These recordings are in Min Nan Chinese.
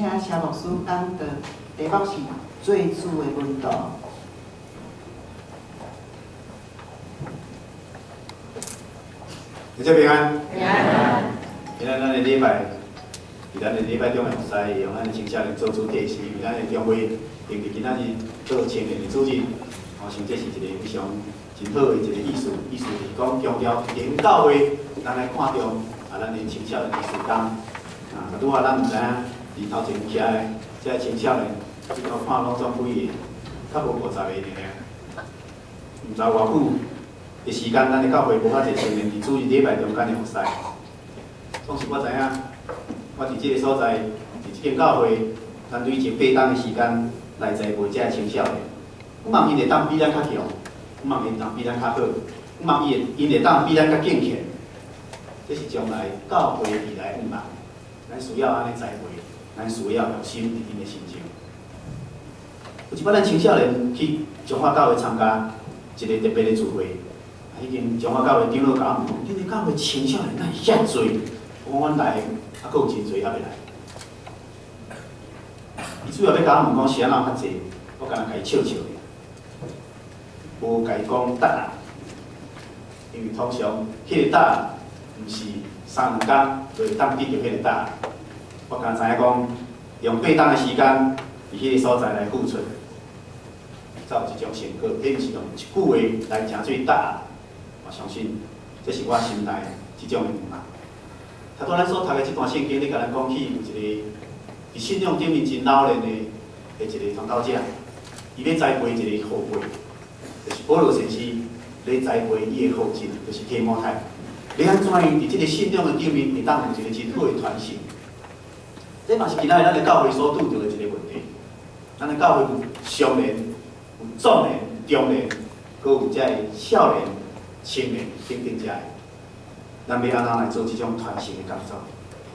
請蕭牧師講道，題目是做主的門徒。大家平安。平安。今仔咱的禮拜，佇咱的禮拜中的服侍，用咱的青少年做主題是，因為咱的中會定佇今仔日做青年的主日，我想這是一個非常真好的一個意思，意思是講強調連教會，咱來看重啊，咱的青少年的事工。啊，拄仔咱毋知影，佇頭前徛的這青少年，這個看攏總幾個，較無50個爾爾，毋知偌久的時間，咱的教會無遐濟青年佇主日禮拜中間的服侍。總是我知影，我佇這個所在，佇這間教會，咱累積8冬的時間來栽培這青少年。我望𪜶會當比咱較強，我望𪜶會當比咱較好，我望伊會𪜶會當比咱較敬虔。這是將來教會未來的願望。咱需要按呢栽培，咱需要用心佇𪜶的身上。有一擺，咱青少年去彰化教會參加一個特別的聚會，啊，彼間彰化教會長老共阮問講：恁的教會青少年哪會遐濟？我講阮來，啊，閣有真濟猶未來。伊主要欲共阮問講是按怎較濟，我敢若共伊笑笑爾，無共伊講答案。因為通常彼個答案毋是三兩工就會當得著彼個答案。我敢若知影講，用8冬的時間佇彼個所在來付出，才有這種成果。彼毋是用一句話來成做答案。我相信這是我心內這種的願望。頭拄咱所讀的這段聖經，咧共咱講起有一個佇信仰頂面真老練的一個傳道者，伊欲栽培一個後輩，就是保羅先生咧栽培伊的後進，就是提摩太。欲按怎樣佇這個信仰的頂面會當有一個真好的傳承？這嘛是今仔日咱的教會所拄著的一個問題。咱的教會有少年、有壯年、中年，閣有這個少年、青年等等這個。咱欲按怎來做這種傳承的工作，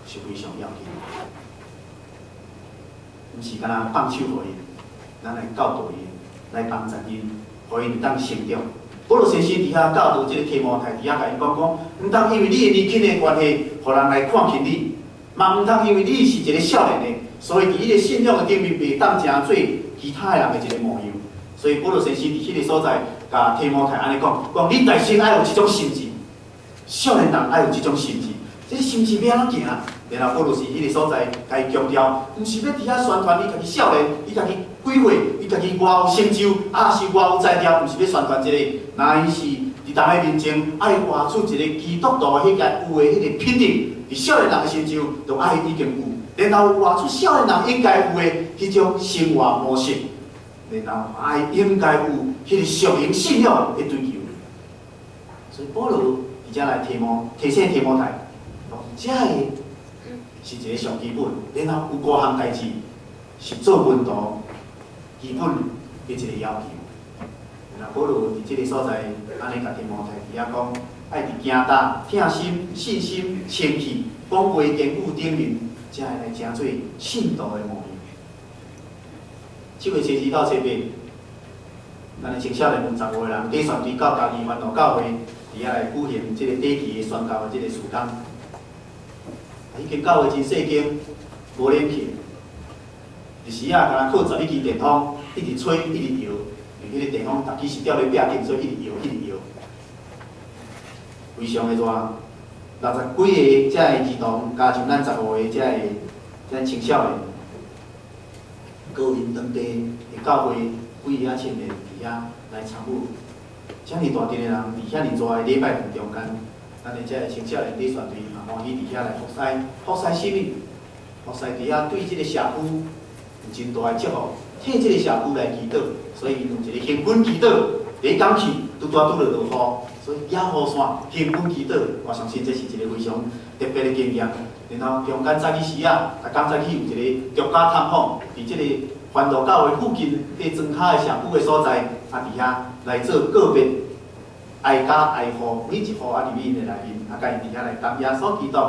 是非常要緊。毋是干焦放手予𪜶，咱來教導𪜶，來幫助𪜶，予𪜶會當成長。保羅先生佇遐教導這個提摩太，佇遐共𪜶講講，毋通因為你的年輕的關係，予人來看輕你；嘛毋通因為你是一個少年的，所以佇你的信仰的頂面袂當成做其他的人的一個模樣。所以保羅先生佇彼個所在，共提摩太按呢講，講你內心愛有這種心志，少年人愛有這種心志，這個心志欲按怎行？然後保羅佇彼個所在，共伊強調，毋是欲佇遐宣傳你家己少年，你家己幾歲，你家己偌有成就，抑是偌有才調，毋是欲宣傳這個，乃是佇人的面前愛活出一個基督徒彼個有的彼個品質，佇少年人的身上就愛已經有，然後活出少年人應該有的彼種生活模式，然後愛應該有彼個屬靈信仰的追求。所以保羅佇遮來提醒提摩太，講這个是一個上基本，然後有五項代誌是做門徒基本的一個要求。然後保羅佇這個所在，按呢共提摩太佇遐講，愛佇行踏、疼心、信心、清氣、講話、言語頂面，才會來成做信徒的模樣。7月初二到初八，咱的青少年有15個人，假選隊到嘉義環路教會，佇遐來舉行這個短期的宣教的這個事工。啊，彼間教會真細間，無冷氣，日時仔敢若靠11支電風，一直吹，一直搖，因為彼個電風逐支是吊咧壁頂，所以一直搖，一直搖，非常的熱。60幾個遮个兒童，加上咱15個遮个遮青少年，閣有𪜶當地的教會幾个青年佇遐來參與。遮爾大陣的人佇遐爾熱的禮拜堂中間，咱的遮个青少年禮選隊嘛歡喜佇遐來服侍，服侍啥物？服侍佇遐對這個社區有真大的祝福，替這個社區來祈禱，所以𪜶有一個興奮祈禱。第一工去拄拄拄著落雨，所以搖雨傘興奮祈禱，我相信這是一個非常特別的經驗。然後中間早起時仔，逐工早起有一個獨家探訪，佇這個環路教會附近，彼莊跤的社區的所在，啊，佇遐來做個別挨家挨戶，每一戶啊入去𪜶的內面，啊，共𪜶佇遐來擔耶穌基督，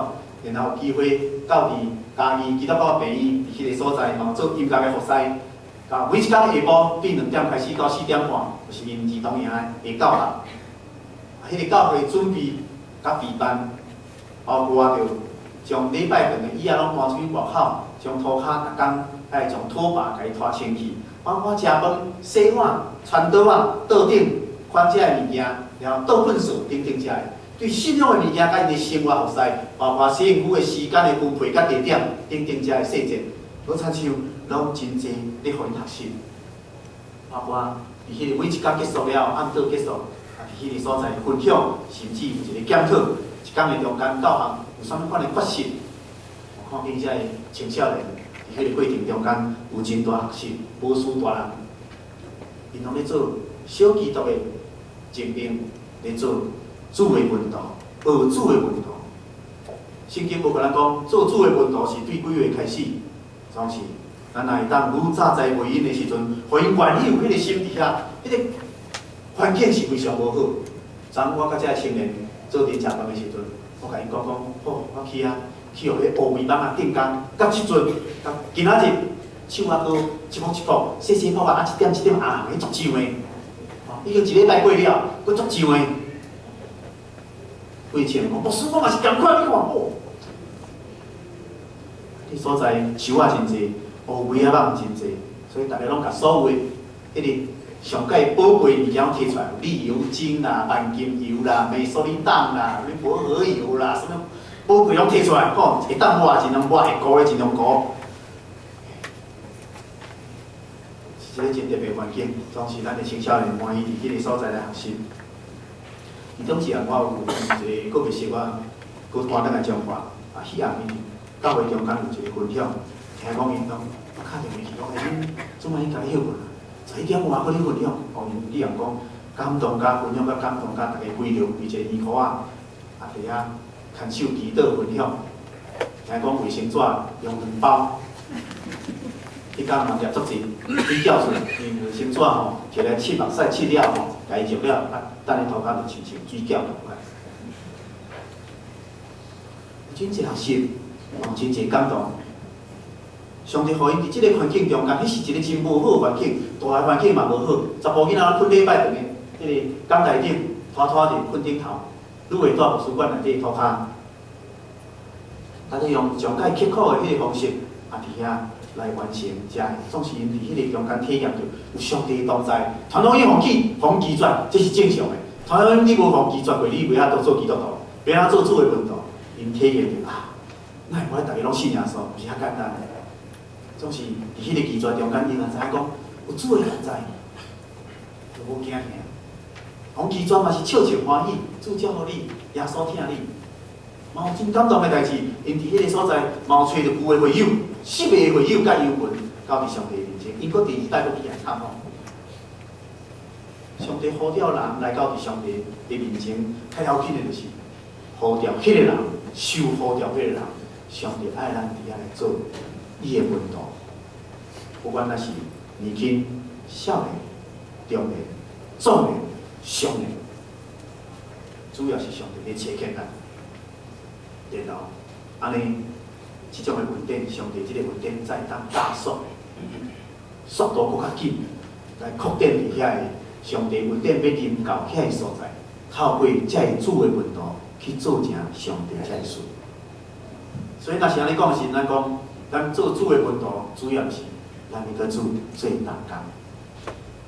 然後有機會到佇嘉義基督教病院，佇彼個所在嘛做音樂的服侍。啊，每一工下晡對2點開始到4點半，就是𪜶兒童營的教學。啊，彼個教會準備佮備辦，包括著將禮拜堂的椅仔攏搬出去外口，將將塗跤逐工愛從拖把共伊拖清氣，包括食飯、洗碗、傳桌仔、桌頂款這个物件，然後倒糞掃等等遮个。對信仰的物件，佮𪜶的生活服侍，包括洗身軀的時間的分配佮地點等等遮个細節，攏親像攏真濟咧予𪜶學習。包括佇彼个每一工結束了，暗禱結束，啊，佇彼個所在分享，甚至有一個檢討，一工的中間教學有啥物款的缺失。我看見這个青少年佇彼個過程中間有真大學習，無輸大人，𪜶攏咧做小基督的精兵，咧做主的門徒，學主的門徒。聖經無共咱講，做主的門徒是對幾歲開始，總是咱若會當愈早栽培𪜶的時陣，予𪜶願意有彼個心佇遐，彼個環境是非常無好。昨昏我佮這个青年做陣食飯的時陣，我共𪜶講講，好，我去遐去予彼烏眉蠓仔叮工，到這陣，到今仔日手猶閣一卜一卜，細細卜仔，啊一點一點紅紅，彼足脹的，吼，已經一禮拜過了，閣足脹的。規青講，牧師，我嘛是仝款，你看，哦，彼所在樹仔真濟，烏眉仔蠓真濟，所以逐家攏共所有的彼个上蓋寶貴物件攏提出來，綠油精啦、萬金油啦、美索利當啦、啥物薄荷油啦，啥物寶貴攏提出來，吼，會當抹盡量抹，會糊的盡量糊。是一個真特別環境，總是咱的青少年歡喜佇彼个所在來學習。其中一項我有一個個別熟我，閣搬轉來彰化，啊，彼暗伊教會中間有一個分享，聽講𪜶講，我敲電話去講，欸，恁做啥去共你歇睏啊？11點外閣咧分享，哦，𪜶你人講感動家分享，佮感動家，逐家圍著圍一個圓箍仔，啊，佇遐牽手祈禱分享，聽講衛生紙用兩包，彼工嘛掠足濟水餃出來，因為衛生紙吼，摕來拭目屎拭了吼，共伊熱了，啊，等咧塗跤就親像水餃仝款。真濟學習，哦，真濟感動。上帝予𪜶佇這个環境中間，彼是一個真無好的環境，大的環境嘛無好。查埔囡仔睏禮拜堂的彼个講台頂，拖拖佇睏頂頭，愈會蹛圖書館內底塗跤。啊，你用上蓋刻苦的彼個方式，啊，佇遐來完成遮个，總是𪜶佇彼個中間體驗著有上帝同在。傳統伊予拒，予拒絕，這是正常的。傳統你無予拒絕過，你袂曉當做基督徒，袂曉做主的門徒。𪜶體驗著啊，哪會無愛逐家攏信耶穌，毋是遐簡單。總是佇彼個拒絕中間，𪜶嘛知影講有主的同在，就無驚嚇。予拒絕嘛是笑笑歡喜，主祝福你，耶穌疼你。嘛有真感動的代誌，𪜶佇彼個所在，嘛有揣著舊的會友、失迷的會友佮友群，到佇上帝面前，𪜶閣第二擺閣去共探訪。上帝呼召人來到佇上帝的面前，較要緊的就是呼召彼個人，受呼召彼個人，上帝愛咱佇遐來做伊的門徒。不管咱是年輕、少年、中年、壯年、少年，主要是上帝佇差遣咱。然後，按呢，這種的恩典，上帝這个恩典才會當加速，速度閣較緊，來擴展佇遐個上帝恩典欲臨到遐个所在，透過這个主的門徒去做成上帝這个事。所以，若是按呢講時，咱講，咱做主的門徒，主要是咱欲佮主做同工，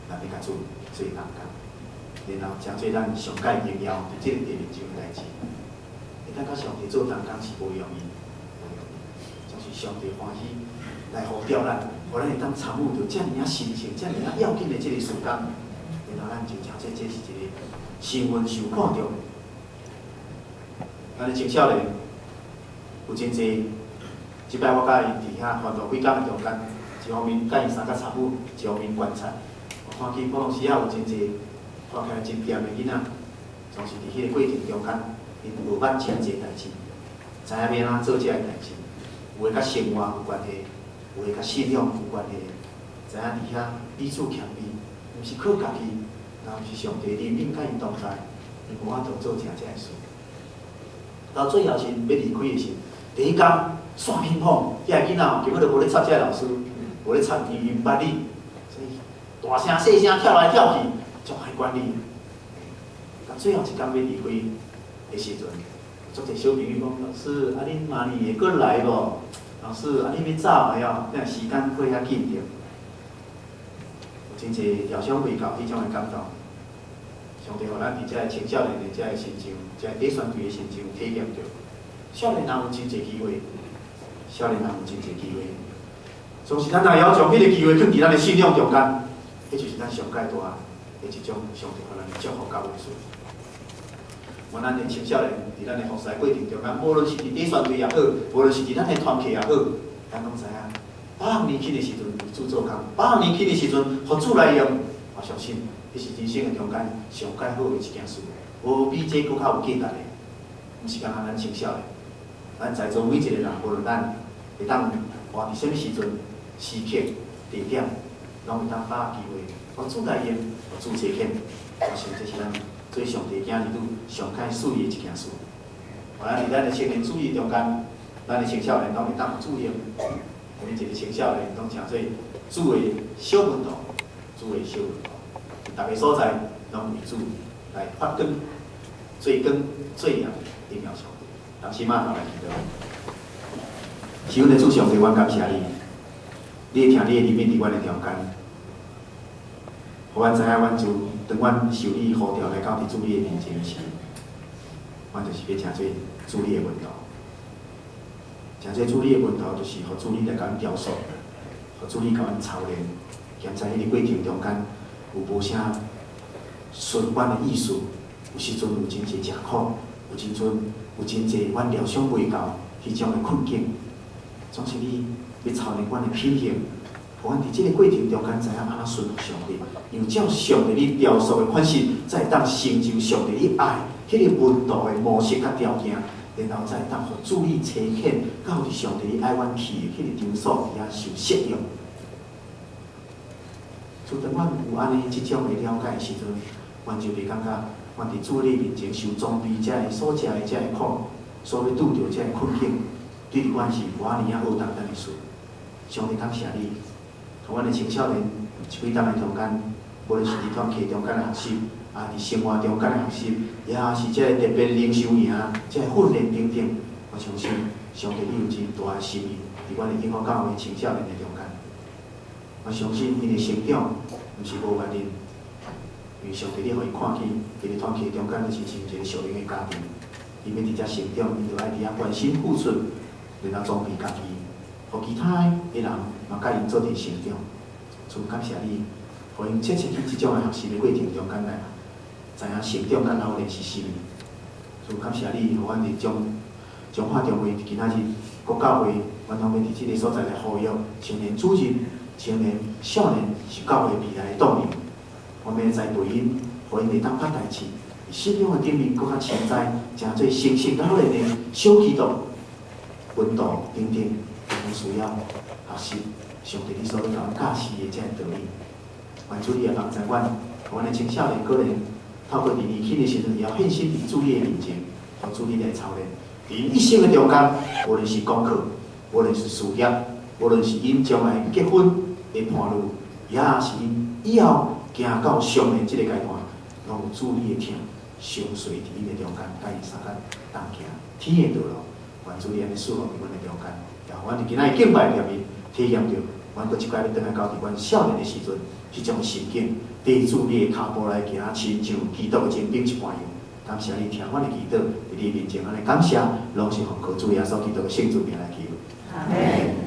咱欲佮主做同工，然後成做咱上蓋榮耀佇這个地面上的代誌。會當佮上帝做同工是無容易，無容易，總是上帝歡喜來呼召咱，予咱會當參與著遮爾仔神聖、遮爾仔要緊的這个事工，然後咱就誠做這是一个身份受看重的。咱的青少年有真濟，這擺我佮𪜶佇遐傳道幾工的中間，一方面佮𪜶相佮參與，一方面觀察，我看見普通時仔有真濟看起來真恬的囡仔，總是佇彼個過程中間，𪜶學捌真濟代誌，知影欲按怎做這个代誌，有的佮生活有關係，有的佮信仰有關係，知影佇遐彼此謙卑，毋是靠家己，若毋是上帝憐憫佮𪜶同在，𪜶無法度做成這个事。到最後是欲離開的時，第一工煞乒乓，遐个囡仔吼根本就無咧插這个老師，無咧插伊，伊毋捌你，所以大聲細聲跳來跳去，足歹管理。到最後一工欲離開的時陣，足濟小朋友講：“老師，啊，恁明年會閣來無？”老師，啊，你欲走啊喲？那時間過遐緊著，有真濟料想袂到彼種的感動。上帝予咱佇遮个青少年的遮个身上，遮個短宣隊的身上體驗著，少年人有真濟機會，少年人有真濟機會。總是咱若會曉將彼個機會囥佇咱的信仰中間，彼就是咱上蓋大的一種上帝予咱的祝福佮恩賜。願咱的青少年佇咱的服侍過程中間，無論是佇短宣隊也好，無論是佇咱的團契也好，咱攏知影，百項年輕的時陣為主做工，百項年輕的時陣予主來用，我相信，彼是人生的中間上蓋好的一件事，無比這閣較有價值的。毋是干焦咱青少年，咱在座每一個人，無論咱會當活佇啥物時陣、時刻、地點，攏會當把握機會，予主來用，予主差遣。我想這是咱做上帝囝兒女上蓋媠的一件事。予咱佇咱的青年主日中間，咱的青少年攏會當予主用，每一個青少年攏成做主的小門徒，主的小門徒。逐个所在，攏為主來發光、做光、做鹽，榮耀上帝。當時馬上來祈禱。是阮的主上帝，阮感謝你，你會聽你的靈命佇阮的中間，予阮知影，阮主當阮受你呼召來到佇主你的面前時，阮就是欲成做主你的門徒。成做主你的門徒，就是予主你來共阮雕塑，予主你共阮操練，兼在彼個過程中間，有無啥順阮的意思，有時陣有真濟食苦，有時陣有真濟阮料想袂到彼種的困境，總是你欲操練阮的品行，予阮佇這個過程中間知影按怎順服上帝，用照上帝你雕塑的款式，才會當成就上帝你愛彼個門徒的模式佮條件，然後才會當予主你差遣到佇上帝你愛阮去的彼個場所佇遐受適用。自當阮有按呢這種的了解的時陣，阮就袂感覺阮佇主你面前受裝備遮个所食的遮个苦，所欲拄著遮个困境，對佇阮是無遐爾仔負擔的事。上帝感謝你，予阮的青少年這幾冬的中間，無論是佇團契中間的學習，啊，佇生活中間的學習，抑是這个特別靈修營、這个訓練等等，我相信上帝你有真大的心意，佇阮的永福教會青少年的中間。我相信𪜶的成長，毋是無原因，因為上帝你予伊看見，佇咧團契中間就是像一個屬靈的家庭，伊欲佇遮成長，伊就愛佇遐關心付出，然後裝備家己，予其他的人嘛佮𪜶做陣成長。主感謝你，予𪜶切切去這種的學習的過程中間來，知影成長佮老練是啥物。主感謝你，予阮佇中中華中會今仔日國教會，阮攏欲佇這個所在來呼籲青年主日。青年、少年是教會未來的棟梁，我們欲栽培𪜶，予𪜶會當辦代誌，信仰的頂面閣較深知，成做成熟老練的小基督、溫度等等，攏需要學習上帝你所欲共阮教示的這个道理。願主你也幫助阮，予阮的青少年可能透過佇年輕的時陣，會曉獻身佇主你的面前，予主你來操練。佇一生的中間，無論是功課，無論是事業，無論是𪜶將來結婚的伴侶，抑是𪜶以後行到上面這個階段，攏有主你的疼，相隨佇𪜶的中間，佮𪜶相佮同行天的道路。願主你按呢賜福佇阮的中間，也予阮佇今仔日敬拜裏面體驗著，阮閣一擺欲轉來到佇阮少年的時陣，彼種心境，綴主你的跤步來行，親像基督的精兵一般樣。感謝你聽阮的祈禱，佇你面前按呢感謝，攏是奉靠主耶穌基督的聖主名來求。阿門。